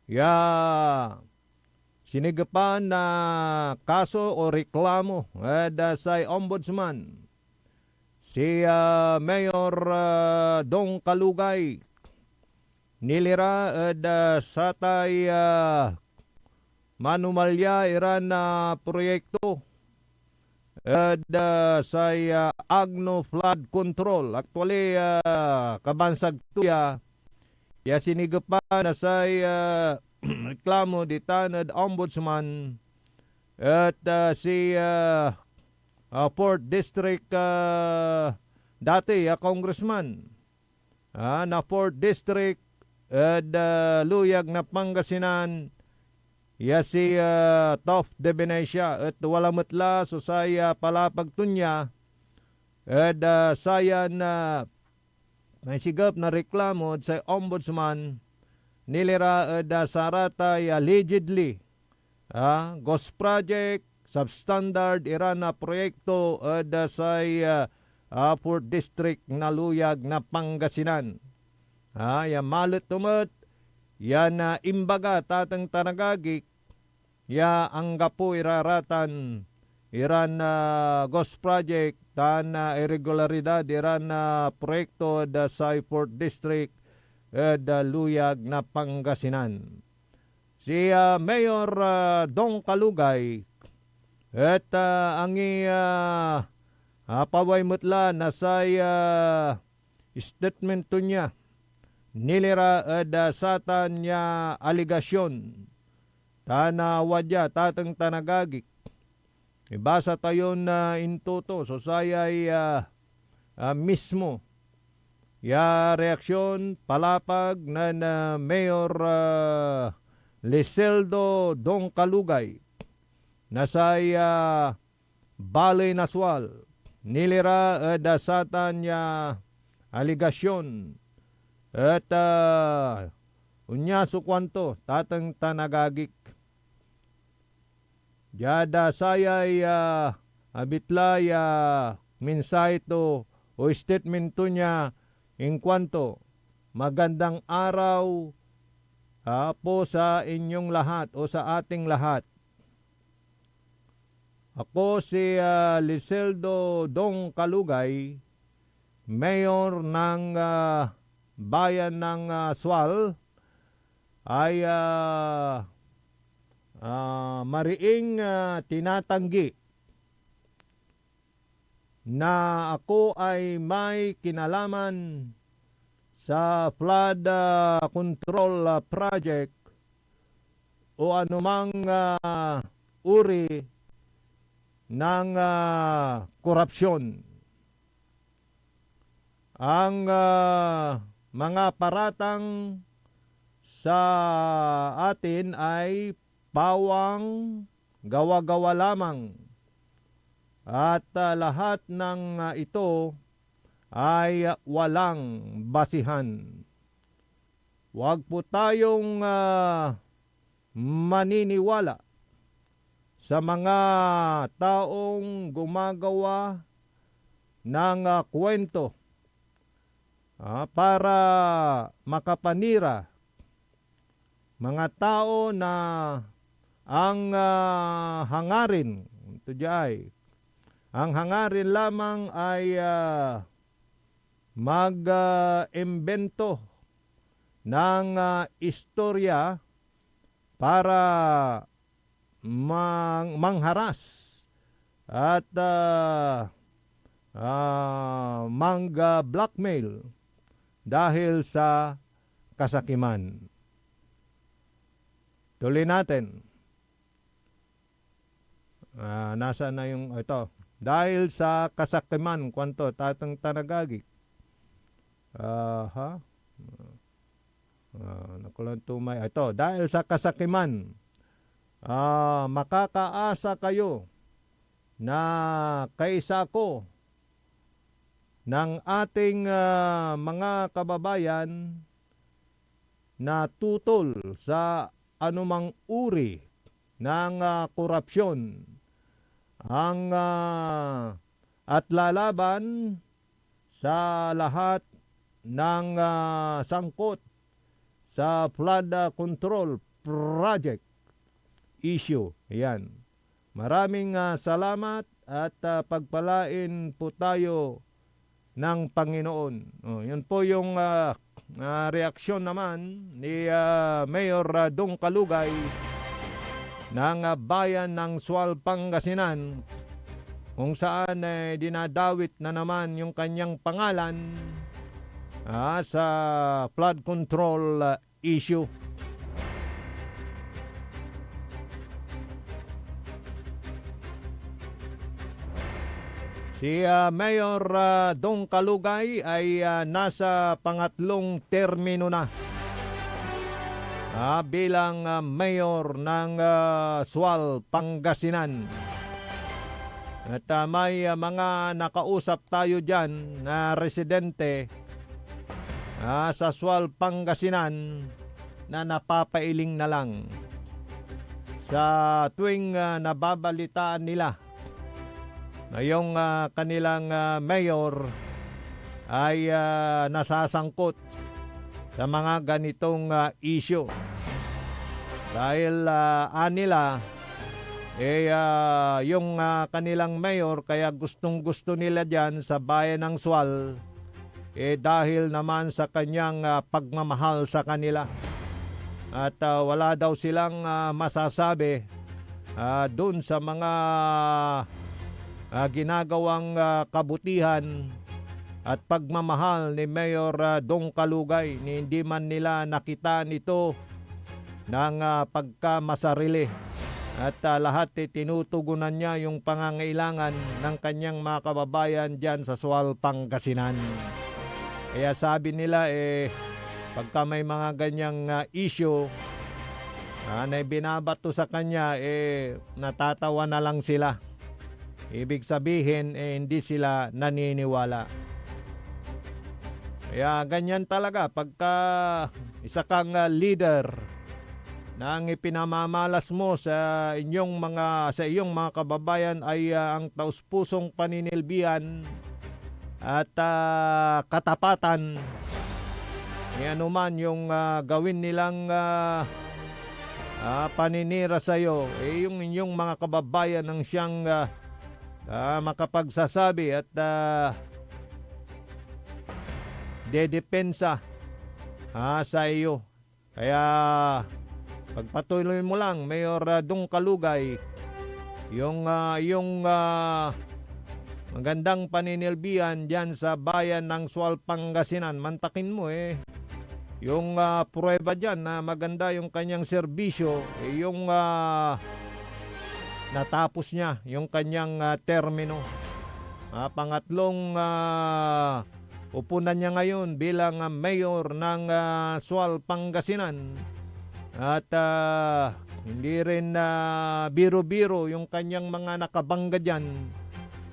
ya sinigepan na kaso o reklamo ed, ah, say ombudsman, si, ah, Mayor, ah, Dong Kalugay. Nilira ed, ah, satay, ah, manumalya iran, ah, proyekto ed, ah, say, ah, Agno Flood Control. Actually, ah, kabansag to ya, ya sinigepan na say, ah, reklamo ditan ed Ombudsman et, ah, si, ah, ah, fourth District, ah, dati ya congressman, ah, na fourth District ed, ah, luyag na Pangasinan, ya si, ah, Tof de Venecia, et wala met la so say, ah, palapag to nia ed, ah, sayan, ah, maisigep na reklamo ed say ombudsman, nilira ed, ah, saratay allegedly, ah, ghost project, substandard iran, ah, proyekto ed, ah, say, ah, ah, fourth District na luyag na Pangasinan. Ah, ya malet to met yan, ah, imbaga, tateng tan agagik, ya anggapo ira ratan iran, ah, ghost project tan, ah, irregularidad iran, ah, proyekto ed, ah, say fourth District ed, ah, luyag na Pangasinan. Si, ah, Mayor, ah, Dong Kalugay et, ah, angi, ah, apaway met la na say, ah, statement to nia. Nilira ed, ah, satan ya aligasyon. Tan, ah, wadya, tateng tan agagik, ibasa tayon, ah, intoto so sayay, ah, ah, mismo ya reaksyon, palapag nen, ah, Mayor, ah, Liseldo Dongkalugay na say, ah, baley na Sual. Nilira ed, ah, satan ya aligasyon et, ah, onya so kuanto, tateng tan agagik. Diad, ah, sayay, ah, abitla ya mensahe to o statement to nia, inkuanto, "Magandang araw, ah, po sa inyong lahat o sa ating lahat. Ako si, ah, Liseldo Dong Kalugay, mayor ng, ah, bayan ng, ah, Sual, ay, ah, ah, mariing, ah, tinatanggi na ako ay may kinalaman sa flood, ah, control, ah, project o anumang, ah, uri ng, ah, korupsyon. Ang, ah, mga paratang sa atin ay pawang gawa-gawa lamang, at, ah, lahat ng, ah, ito ay walang basihan. Huwag po tayong, ah, maniniwala sa mga taong gumagawa ng, ah, kuwento, ah, para makapanira, mga tao na ang, ah, hangarin, ito diay, ang hangarin lamang ay, ah, mag, ah, imbento ng, ah, istorya para mang-, mangharas at, ah, ah, mangga-blackmail dahil sa kasakiman. Tuloy natin. Ah, nasaan na yung, ito. Dahil sa kasakiman, kuanto, tatang tanagagi. Aha. Ah, nakulang tumay. Ito, dahil sa kasakiman, ah, makakaasa kayo na kaisa ako ng ating, ah, mga kababayan na tutol sa anumang uri ng, ah, korupsyon, ang, ah, at lalaban sa lahat ng, ah, sangkot sa flood, ah, control project issue. Ayan. Maraming, ah, salamat at, ah, pagpalain po tayo ng Panginoon. Oh, yun po yung, ah, ah, reaksyon naman ni, ah, Mayor, ah, Dong Kalugay ng, ah, bayan ng Sual, Pangasinan, kung saan, eh, dinadawit na naman yung kanyang pangalan, ah, sa flood control, ah, issue. Si, ah, Mayor, ah, Dong Kalugay ay, ah, nasa pangatlong termino na, ah, bilang, ah, mayor ng, ah, Sual, Pangasinan. At, ah, may, ah, mga nakausap tayo diyan na residente, ah, sa Sual, Pangasinan na napapailing na lang sa tuwing, ah, nababalitaan nila na yung, ah, kanilang, ah, mayor ay, ah, nasasangkot sa mga ganitong, ah, issue. Dahil, ah, anila, eh, ah, yung, ah, kanilang mayor, kaya gustong-gusto nila diyan sa bayan ng Sual, eh, dahil naman sa kanyang, ah, pagmamahal sa kanila. At, ah, wala daw silang, ah, masasabi, ah, dun sa mga, ah, ginagawang, ah, kabutihan at pagmamahal ni Mayor, ah, Dong Kalugay, ni hindi man nila nakitaan ito ng, ah, pagkamasarili. At, ah, lahat, eh, tinutugunan niya yung pangangailangan ng kanyang mga kababayan diyan sa Sual, Pangasinan. Kaya sabi nila, eh, pagka may mga ganyang, ah, issue, ah, na ibinabato sa kanya, eh, natatawa na lang sila. Ibig sabihin, eh, hindi sila naniniwala. Kaya ganyan talaga pagka isa kang, ah, leader na ang ipinamamalas mo sa inyong mga, sa iyong mga kababayan ay, ah, ang taus-pusong paninilbihan at, ah, katapatan. Eh, anuman yung, ah, gawin nilang, ah, ah, paninira sa'yo, eh, yung inyong mga kababayan ang siyang, ah, ah, makapagsasabi at, ah, dedepensa, ah, sa iyo. Kaya Pagpatuloy mo lang, Mayor, ah, Dong Kalugay, yung, ah, yung, ah, magandang paninilbihan diyan sa bayan ng Sual, Pangasinan. Mantakin mo, eh. Yung, ah, prueba diyan na maganda yung kanyang serbisyo, eh, yung, ah, natapos niya yung kanyang, ah, termino. Ah, pangatlong, ah, pupunan niya ngayon bilang, ah, mayor ng, ah, Sual, Pangasinan. At, ah, hindi rin, ah, biro-biro yung kanyang mga nakabangga diyan,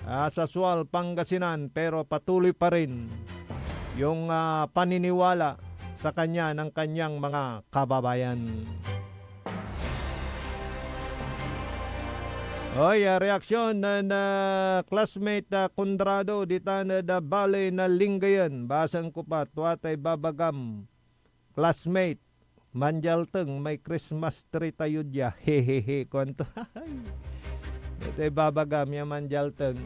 ah, sa Sual, Pangasinan, pero patuloy pa rin yung, ah, paniniwala sa kanya ng kanyang mga kababayan. Oy, ah, reaksyon nen, ah, classmate, ah, Conrado, ditan ed, ah, baley na Lingayen. Basaen ko pa, tua tay babagam, classmate. Mandialteng may Christmas tree tayo dia. Hehehe, kuanto. Ito'y babagam ya mandialteng.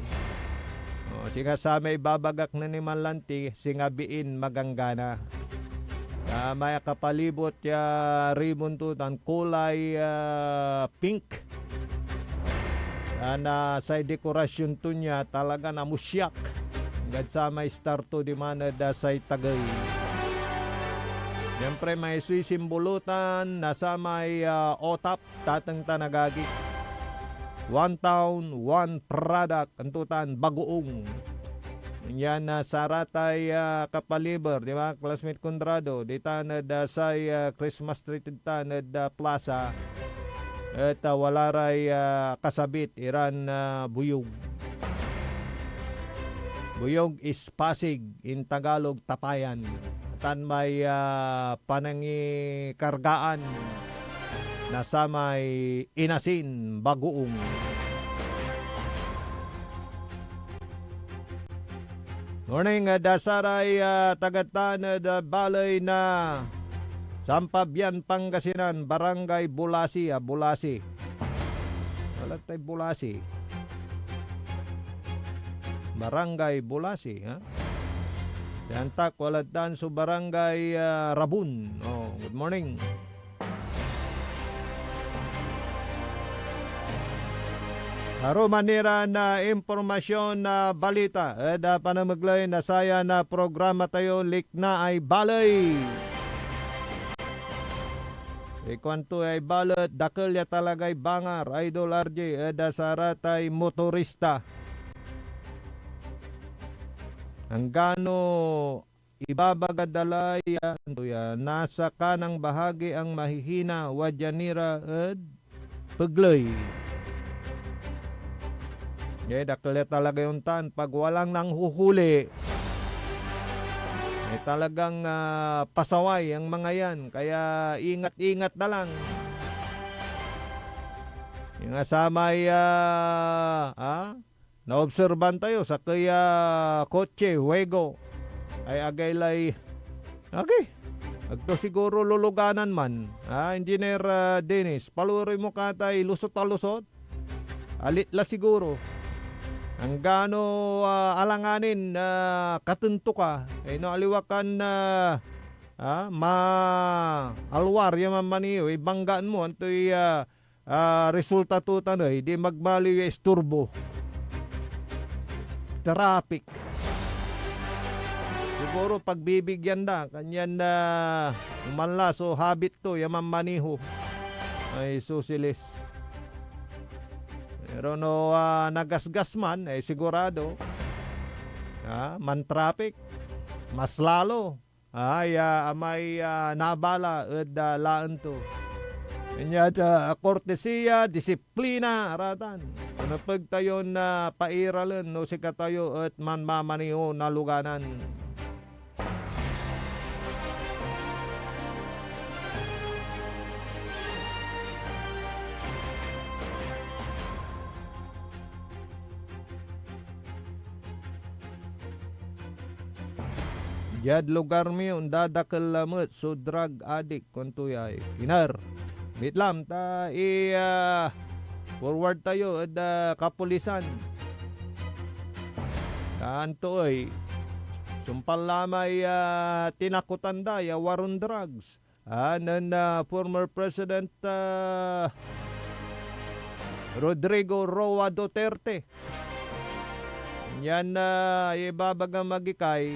Oh, singa samay babagak nen imanlanti, singa biin maganggana. Ah, may akapalibot ya ribbon to tan kulay, ah, pink. Tan, ah, say dekorasyon to nia talaga namusyak. Anggad samay star to diman ed, ah, say tagey. Siyempre, may suy simbolutan na samay, ah, otap, tateng tan agagi. One town, one product, anto tan bagoong. Yan, ah, saratay, ah, kapaliber, di ba, classmate Conrado, ditan ed, ah, say, ah, Christmas tree tan ed, ah, plaza, et, ah, wala ray, ah, kasabit iran, ah, buyog. Buyog is pasig, in Tagalog, tapayan. Tan may, ah, panangikargaan na samay inasin bagoong. Morning, ah, da saray, ah, taga tan ed, ah, baley na Sampabian, Pangasinan, Barangay Bulasi, ah, Bulasi. Wala tay Bulasi. Barangay Bulasi, ha? Yan tak, wala tan so Barangay, ah, Rabun. Oh, good morning. Aruman iran, ah, impormasyon na balita ed, ah, panamegley na sayan, ah, programa tayo, Liknaay Baley. Ikuanto ay balet, dakel ya talagay bangar, Idol R J, ed, ah, saratay motorista. Anggano ibabaga da la ya, anto ya, nasa kanang bahagi ang mahihina, wadya ni ra ed pegley. Eh, dakel ya talaga yon tan. Pag walang nanghuhuli, eh, talagang, ah, pasaway ang mga yan. Kaya ingat-ingat na lang. Yung samay, ah, ah, naobserban tayo, sakey a kotse, Fuego, ay agaylay, agi, agto siguro luluganan man. Ah, Engineer, ah, Dennis, paluroy mo katay lusot a lusot. Alit la siguro. Anggano, ah, alanganin, ah, katento ka. Eh, no aliwa kan, ah, ah, ma-, alwar ya mamaniyo, ibanggaan mo, antoy, ah, ah, resulta to tan ey, di magmaliw ya isturbo. Traffic. Siguro pagbibigyan da, kanyan na umanla so habit to ya mamaniho. Ay, susilis. Pero no, ah, nagasgas man, eh, sigurado, ah, man-traffic, mas lalo. Ay, ah, amay, ah, nabala ed, ah, laen to. Kanyad, ah, kortesiya, disiplina, aratan. So, nepeg tayon, ah, pairalen no sikatayo et manmamaniho na luganan. Diad lugar mi, ondadakel lamet so drug addict, kuanto ya, eh, kiner. Mitlam ta i, ah, forward tayo ed, ah, kapulisan. Taan to, eh, sumpal la may, ah, tinakotan da ya waron drugs. ah, nen, ah, former President, ah, Rodrigo Roa Duterte. Yan, ah, ibabagam, agikay,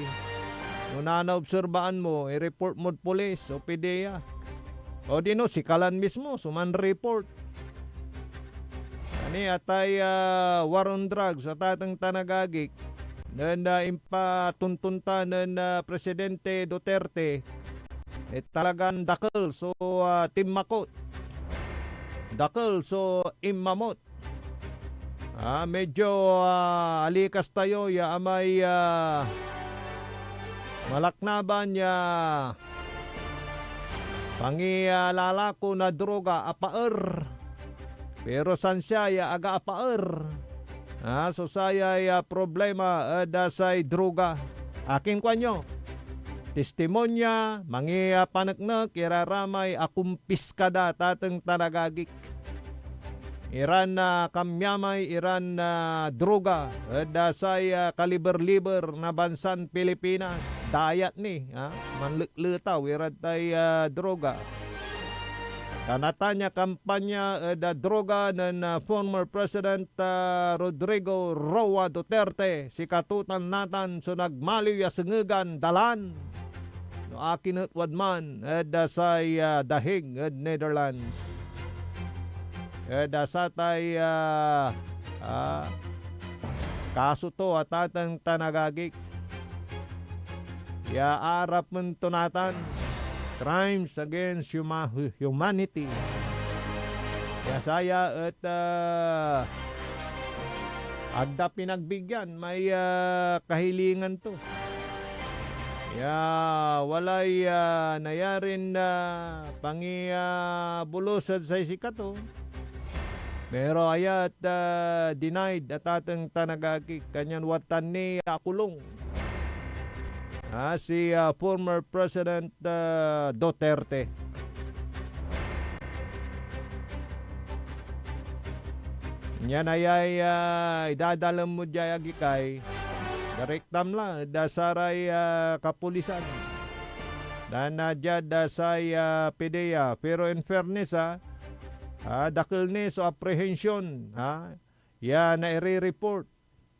no nanaobserbaan mo, i-report mod pulis o PDEA. O di no, sika lan mismo so man-report. Ani, atay, ah, war on drugs, atateng tan agagik, nen, ah, impatonton ta nen, ah, Presidente Duterte, et talagan dakel so, ah, tinmakot. Dakel so inmamot. Ah, medyo, ah, alikas tayo ya amay, ah, malaknaban ya pangilalako na droga a paer. Pero sansia ya aga apaer, ah, so sayay, ah, problema ed, ah, say droga. Akin kuanyo? Testimonya, mangipaneknek, iraramay akumpiska da, tateng tan agagik. Iran, ah, kamyamay iran, ah, droga ed, ah, say, ah, kaliber-liber na bansan Pilipinas. Dayat ni, ah, manlekletaw irad tay, ah, droga. Tan atan ya kampanya ed, ah, droga nen, ah, former President, ah, Rodrigo Roa Duterte, sikato tan natan so nagmaliw ya sengegan dalan. No akin et wadman ed, ah, say, ah, dahing ed Netherlands. Ed, ah, satay, ah, ah, kaso to, atateng tan agagik, ya aarapen to natan, crimes against huma-, hu-, humanity. Ya saya et, ah, agda pinagbigyan may, ah, kahilingan to. Ya walay, ah, nayarin, ah, pangi-, ah, bulos ed say sikato. Pero ayat, ah, denied, atateng tan agagik, kanyan watan ni akulong, ah, si, ah, former President, ah, Duterte. Nian ayay, ah, idadalem mo diay agikay, direktam la ed, ah, saray, ah, kapulisan. Dan, ah, diad, ah, say, ah, PDEA. Pero in fairness, ah, ah, dakel ni so apprehension, ah, ya naire-report,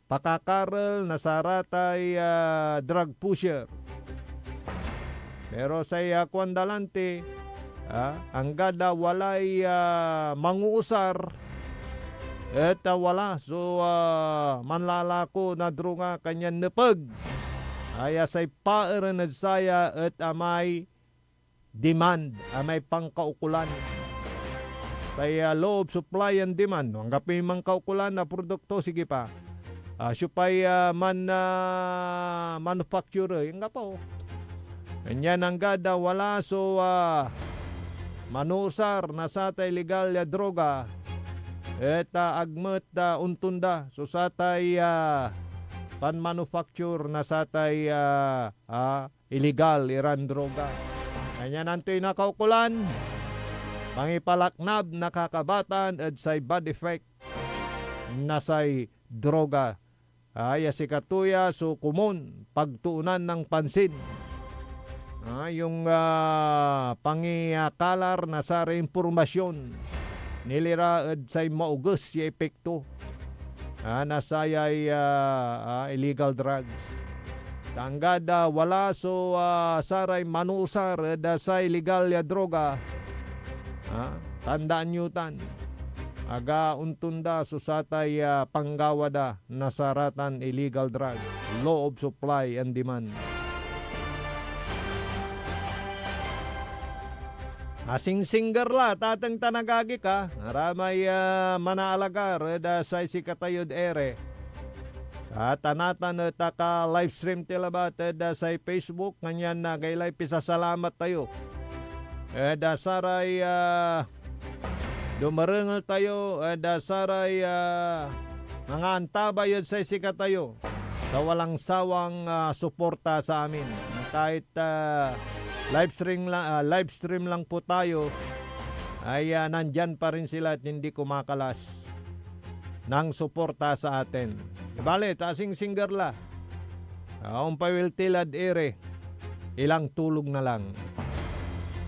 pakakarel na saratay, ah, drug pusher. Pero say, ah, kuan da lanti, ah, anggad, ah, walay, ah, manguusar, et, ah, wala so, ah, manlalako na droga kanyan nepeg, aya say paeren ed saya et amay demand, amay pankaukolan. Say, ah, law of supply and demand. No anggapoy mankaukolan na produkto, sige pa. Ah, siopay, ah, man-, ah, manufacturer? Anggapo. Kanyan anggad, ah, wala so, ah, manuusar na satay illegal ya droga, et, ah, ag met, ah, ontonda so satay, ah, panmanufacture na satay, ah, ah, illegal iran droga. Kanyan antoy nakaukolan? Pangipalaknab na kakabatan ed say bad effect na say droga. Ah, ya sikato ya so komon, pagtuunan ng pansin. Ah, yung, ah, pangiyakalar na saray impormasyon nilira ed say maoges ya epekto, ah, na sayay, ah, ah, illegal drugs. Ta anggad, ah, wala so, ah, saray manuusar ed, ah, say legal ya droga, ah, tandaan yo tan, aga ontonda so satay, ah, panggawa da na saratan illegal drug, law of supply and demand. Asingsingger la, tateng tan agagik, ah, aramay, ah, manaalagar ed, ah, say sikatayod ere. At anatan et aka-livestream ti labat ed, ah, say Facebook, kanyan, ah, agaylay pisasalamat tayo ed, ah, saray, ah, dumerengel tayo ed, ah, saray, ah, mangaantabay ed say sikatayo, ta walang sawang, ah, suporta sa amin. Kahit, ah, live stream la-, ah, live stream lang po tayo, ay, ah, nandyan pa rin sila at hindi kumakalas ng suporta sa atin. Di bale, ta asingsingger la. Ah, ompawil ti lad iri, ilang tulog na lang.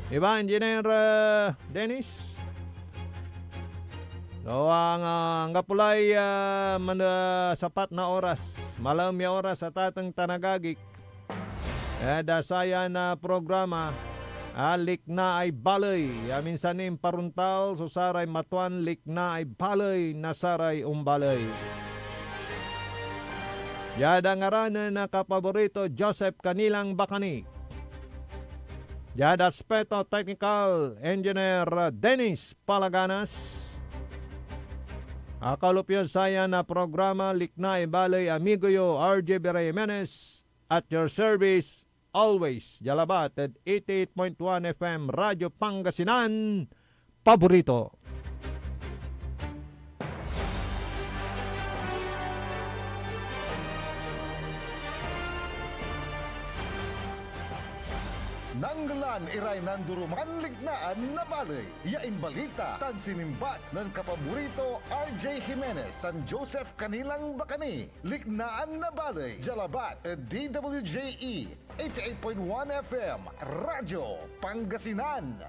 Di ba, Engineer, ah, Dennis? So, ang, ah, anggapo lay, ah, man-, ah, sapat na oras. Malam ya oras, atateng tan agagik. Ed, ah, sayan, ah, programa, ah, Liknaay Baley. Aminsan imparuntal so saray matuan liknaay baley na saray ombaley. Diad ngaran nen, ah, kapaborito Joseph Canilang Bacani. Diad aspeto teknikal, Engineer Dennis Palaganas. Akalop yo sayan a programa, Liknaay Baley, amigo yo, R J Bere Jimenez, at your service always. Dia labat ed eighty-eight point one F M Radyo Pangasinan, paborito. Nanggelan iray nandoroman liknaan na baley ya imbalita tan sinimbat nen kapaborito R J Jimenez tan Joseph Canilang Bacani. Liknaan na Baley, dia labat ed D W J E, eighty-eight point one F M, Radyo Pangasinan.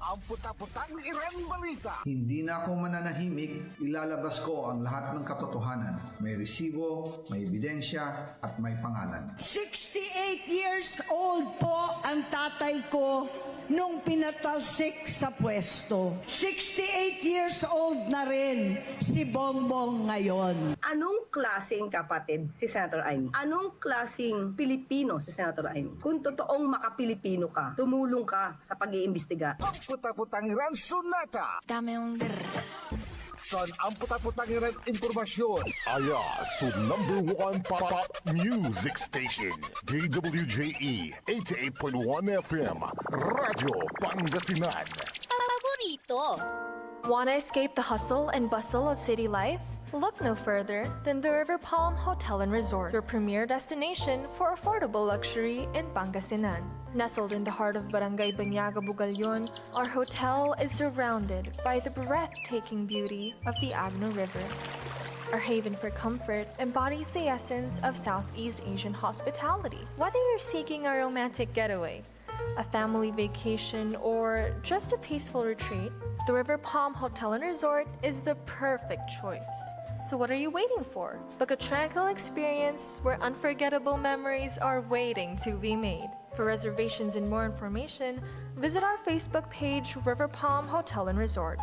Ang puta-putang iran balita. Hindi na ako mananahimik, ilalabas ko ang lahat ng katotohanan. May resibo, may ebidensya, at may pangalan. Sixty-eight years old po ang tatay ko nung pinatalsik sa pwesto. Sixty-eight years old na rin si Bongbong ngayon. Anong klaseng kapatid si Senator Imee? Anong klaseng Pilipino si Senator Imee? Kung totoong makapilipino ka, tumulong ka sa pag-iimbestiga. Ang puta-putang iran sonata. Dame un grr. San ang puta-putang iran impormasyon? Aya so number one pop music station, D W J E, eighty-eight point one F M, Radyo Pangasinan. Paborito. Want to escape the hustle and bustle of city life? Look no further than the River Palm Hotel and Resort, your premier destination for affordable luxury in Pangasinan. Nestled in the heart of Barangay Banyaga, Bugallon, our hotel is surrounded by the breathtaking beauty of the Agno River. Our haven for comfort embodies the essence of Southeast Asian hospitality. Whether you're seeking a romantic getaway, a family vacation, or just a peaceful retreat, the River Palm Hotel and Resort is the perfect choice. So what are you waiting for? Book a tranquil experience where unforgettable memories are waiting to be made. For reservations and more information, visit our Facebook page, River Palm Hotel and Resort.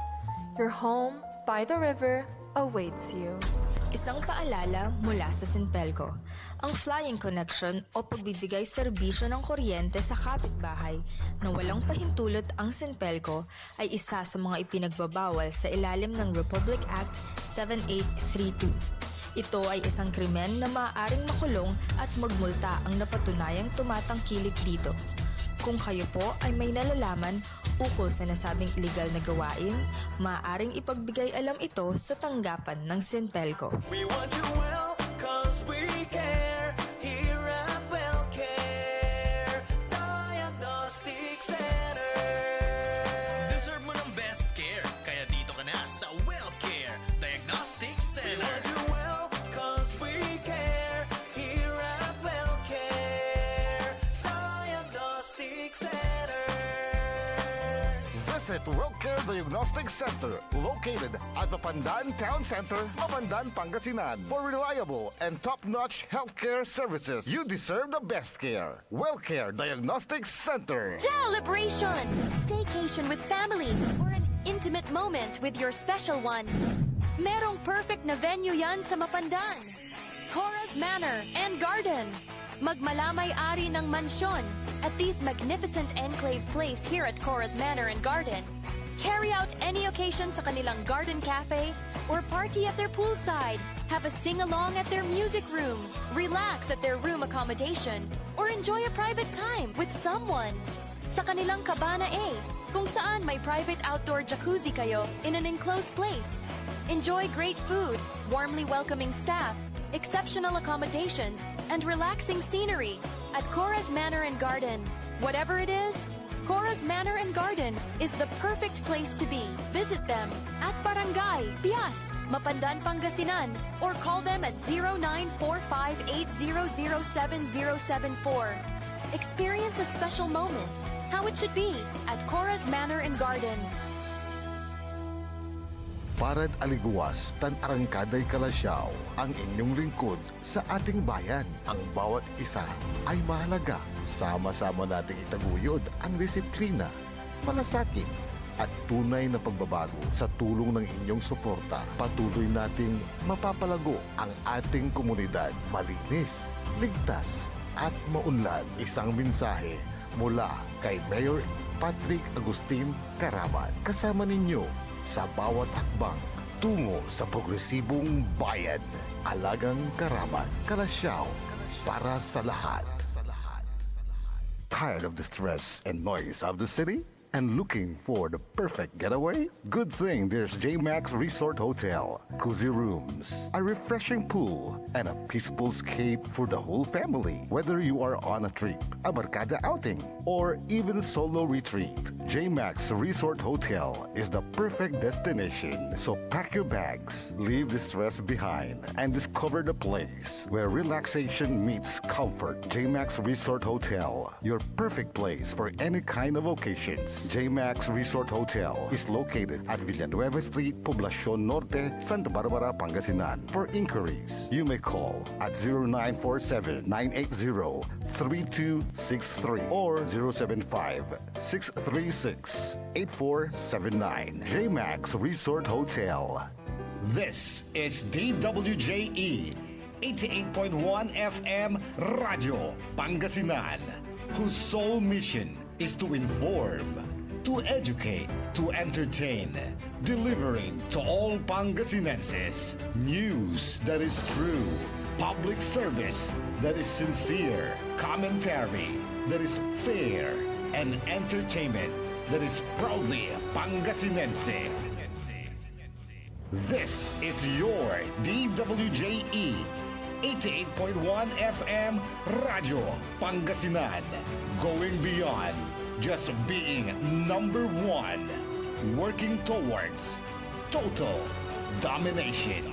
Your home by the river awaits you. Isang paalala mula sa Sinpelco. Ang flying connection o pagbibigay serbisyo ng kuryente sa kapitbahay na walang pahintulot ang Sinpelco ay isa sa mga ipinagbabawal sa ilalim ng Republic Act seven eight three two. Ito ay isang krimen na maaaring makulong at magmulta ang napatunayang tumatangkilik dito. Kung kayo po ay may nalalaman ukol sa nasabing iligal na gawain, maaaring ipagbigay alam ito sa tanggapan ng Sinpelco. We want you well, 'cause we care. Here at Wellcare Diagnostic Center. Deserve mo ng best care, kaya dito ka na sa Wellcare Diagnostic Center. We want you well, 'cause we care. Here at Wellcare Diagnostic Center. Visit Wellcare Diagnostic Center, located at Mapandan Town Center, Mapandan, Pangasinan, for reliable and top-notch healthcare services. You deserve the best care. Wellcare Diagnostic Center. Celebration! Staycation with family or an intimate moment with your special one. Merong perfect na venue yan sa Mapandan. Cora's Manor and Garden. Magmalamay ari ng mansyon at this magnificent enclave place here at Cora's Manor and Garden. Carry out any occasion sa kanilang garden cafe or party at their poolside. Have a sing-along at their music room. Relax at their room accommodation or enjoy a private time with someone. Sa kanilang Cabana A, kung saan may private outdoor jacuzzi kayo in an enclosed place. Enjoy great food, warmly welcoming staff, exceptional accommodations, and relaxing scenery at Cora's Manor and Garden. Whatever it is, Cora's Manor and Garden is the perfect place to be. Visit them at Barangay Pias, Mapandan, Pangasinan, or call them at zero nine four five eight zero zero seven zero seven four. Experience a special moment How it should be at Cora's Manor and Garden. Parad aligewas tan arangkaday kalasyaw, ang inyong lingkod sa ating bayan. Ang bawat isa ay mahalaga. Sama-sama nating itaguyod ang disiplina, malasakit, at tunay na pagbabago. Sa tulong ng inyong suporta, patuloy nating mapapalago ang ating komunidad. Malinis, ligtas, at maunlad. Isang mensahe mula kay Mayor Patrick Agustin Caramat. Kasama ninyo sa bawat hakbang tungo sa progresibong bayan. Alagang Caramat, kalasyaw para sa lahat. Tired of the stress and noise of the city? And looking for the perfect getaway? Good thing there's J Max Resort Hotel. Cozy rooms, a refreshing pool, and a peaceful escape for the whole family. Whether you are on a trip, a barkada outing, or even solo retreat, J Max Resort Hotel is the perfect destination. So pack your bags, leave the stress behind, and discover the place where relaxation meets comfort. J Max Resort Hotel, your perfect place for any kind of occasions. J Max Resort Hotel is located at Villanueva Street, Poblacion Norte, Santa Barbara, Pangasinan. For inquiries, you may call at zero nine four seven, nine eight zero, three two six three or zero seven five, six three six, eight four seven nine. J Max Resort Hotel. This is D W J E, eighty-eight point one F M Radyo Pangasinan, whose sole mission is to inform, to educate, to entertain, delivering to all Pangasinenses news that is true, public service that is sincere, commentary that is fair, and entertainment that is proudly Pangasinense. This is your D W J E, eighty-eight point one F M Radyo Pangasinan. Going beyond just being number one. Working towards total domination.